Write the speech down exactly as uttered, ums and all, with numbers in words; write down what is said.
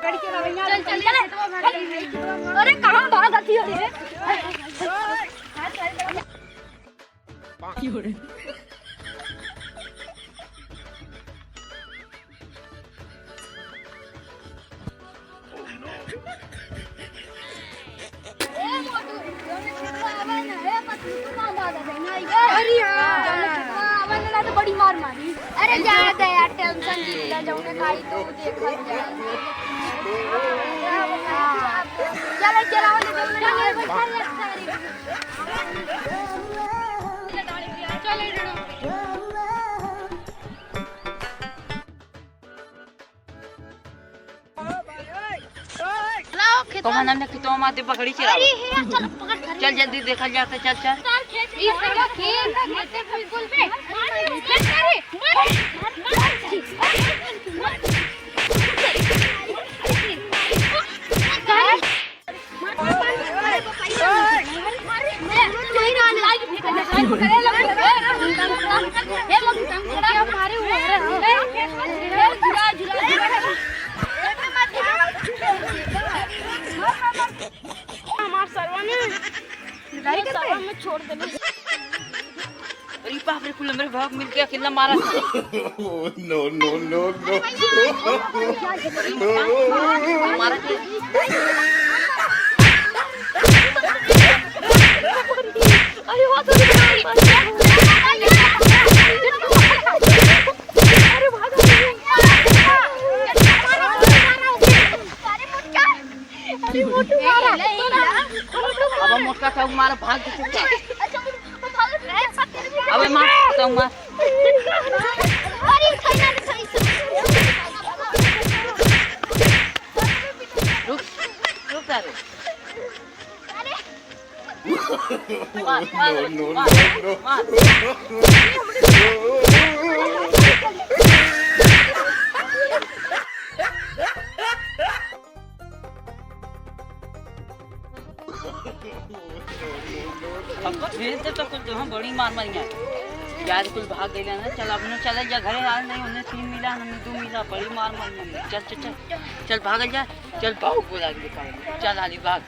चल, चल, चल। अरे, कहाँ भागत ही रे? ए मोटू, जौने खेतवा आवे ना, ए पतलू, तू ना भागा दे, ना, ये। अरे हाँ। जौने खेतवा आवे ना, तो बड़ी मार मारी। अरे जा दे यार, tension जिन ले, जौने काई तो देखा जाए। चलो, चलो, चलो, चलो। लाओ, खेतवा। कौन हमने खेतवा मार दे, पकड़ी चला। अरे, हे, चल, पकड़, पकड़। चल, जल्दी देखा जाता, चल, चल। ई साला खेत, खेत बिल्कुल बे। मार, मार, मार, मार। हमार सरवा ने पिटाई करते? सरवा में छोड़ देले। अरे बाप रे, कुल हमरे भाग मिलके अकेला मारा। No, no, no, no। मारा थे। अरे वो तो अरे भाग। अरे मोटू मारा। अब मोटका का मार भाग के चुप। अच्छा, वो भाग रहा है, सब तेरे अबे मार, तो मार। अरे, उठाई ना, उठाई। रुक, रुक जा रे। अरे। मार, मार, no, no, मार, no, no। मार। हमको भेज दे तो कुल तो हम बड़ी मार मारिया। यार कुल भाग गइला ना, चल अब न चले जा घरे, हाल नहीं उन्हें तीन मिला, हमने दो मिला, बड़ी मार मारिया। चल, चल, चल, चल भागल जा, चल भाग बोला के दिखाओ, चल आली भाग।